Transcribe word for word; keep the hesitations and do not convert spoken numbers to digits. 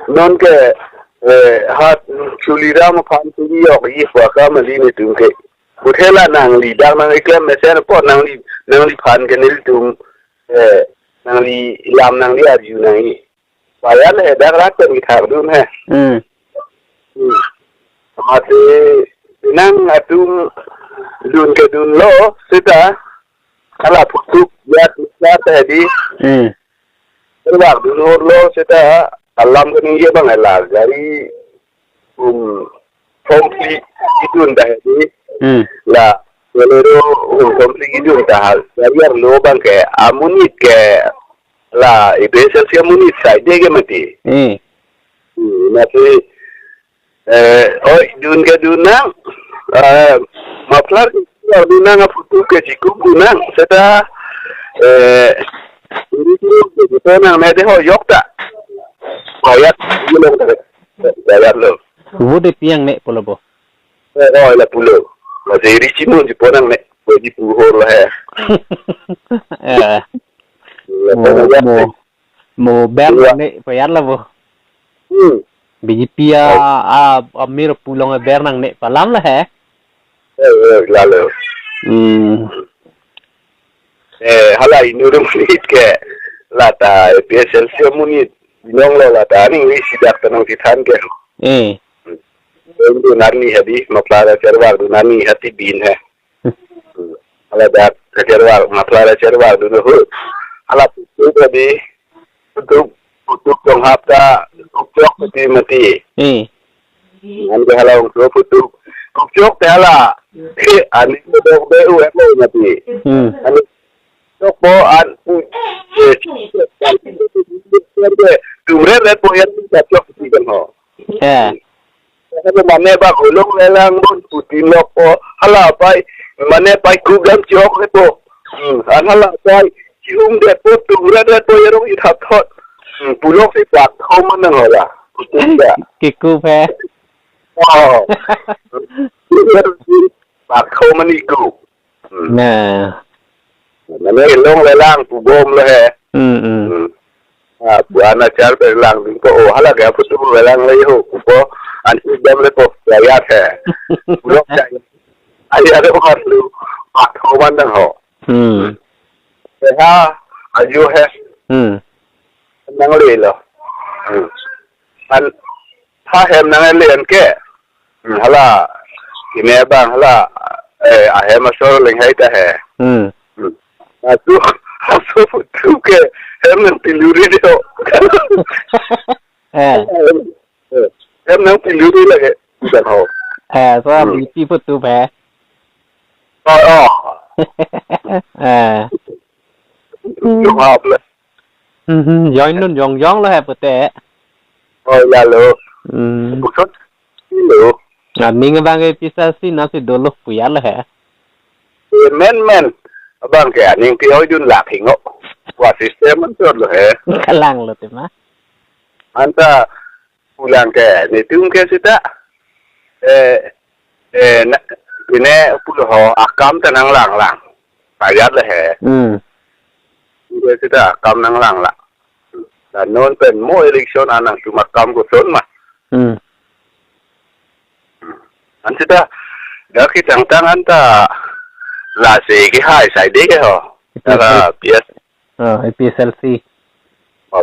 Non ke, eh, hat Tuliram aphan tuli yok ji pu akam kali netum ke. Puthot la nangli dak nang-eklem mesen apot nangli, nangli aphan ke nelitum, eh, nangli lam nangli arju nangji. Payal he dak rat pen kethak dun he. Hmm. Hmm. Mate nangtum dun ke dunlo seta hala puthot ya seta di. Hmm. Terwak dun horlo seta alam ke ningje abang la gari um thom phli idun ta he di. Hmm. La Bolero um thom phli idun ta hal. Gari arlo abang ke amonit ke la APHLC amonit saide ke mati. Hmm. Hmm, mati, eh, oi, dun ke dun nang, eh, muffler dun nang, aphutup ke chikup dun nang, seta, eh, ini tu, itu nang ne de ho yok ta. Bayat, ini long ta, bayat lo. Vote pi ang ne pulo bo? Eh, oh, la pulo. Masih ri chimun ji ponang ne, ko ji pu horlo he. Eh. La Mo, ponang ya. mo, mo ber Dua. Nang ne payar la bo. Hmm. BJP a, Oh. a, amir pu along ber nang ne pu alam la he. Eh, eh, lalo. Hmm. Eh, hala inut amonit ke lata APHLC amonit binong lo lata aning isi dak tanong tithan ke. Eh. Dun arni hadi muffler acherwak dun arni hati bin he. Hala dak acherwak muffler acherwak dun ho. Hala puthot hadi puthot, puthot tong hap ta puthot mati mati. Eh. An ke hala ong so puthot. Puthot ke hala. Ani ko dok be u emo mati. Hmm. Ani tok po an pu. Tumre le po yan ta chok ti kan ho. Eh. Hala mane ba golong lelang bon putin lok po. Hala pai mane pai kugam chok le po. Hmm. An hala pai chihum det po tumre det po yarong ithap thot. Hmm. Pulok si pak ho manang hala. Putin ya. Kikup he. Oh. Pak ho mani ku. Hmm. Nah. Mane long lelang pu bom lo he. Hmm, hmm. Hmm. Ah, buana char pe lang ding po. Oh, hala ke puthot lelang le ho. Pu po. An si dam le po. Ya ya he. Blok ya. Ai ada bukan lu. Pak ho mandang ho. Hmm. Eh, ha. Ajo he. Hmm. Nang le lo. Hmm. An ha hem nang le an ke. Hmm, hala. Kine abang hala. Eh, ahem asor leng hai ta he. Hmm. Hmm. Asu, asu puthot ke hem nang piluri do. Eh. Eh, hem nang piluri lagi. Bukan ho. Eh, so Hmm. BJP puthot he. Oh, oh. Eh. Jawab le. Hmm, hmm, join nun jong jong lo he pute. Oh, ya lo. Hmm. Puthot lo. Aning abang ke pisa si nasi dolo pu ya lo he. Eh, men, men. Abang ke aning pi oi dun lak hingo. Wa system man chot lo he. Kalang lo tema. Anta pulang ke netum ke seta. Eh, eh, na, ini pulo ho akam ta nang lang lang. Payat le he. Hmm. Ini seta akam nang lang lang. Dan non pen mo election anang cuma akam koson ma. Hmm. An seta dak kitang tang anta lasi ke hai saide ke ho. Ita Hala si. P S. Ah, APHLC. Oh,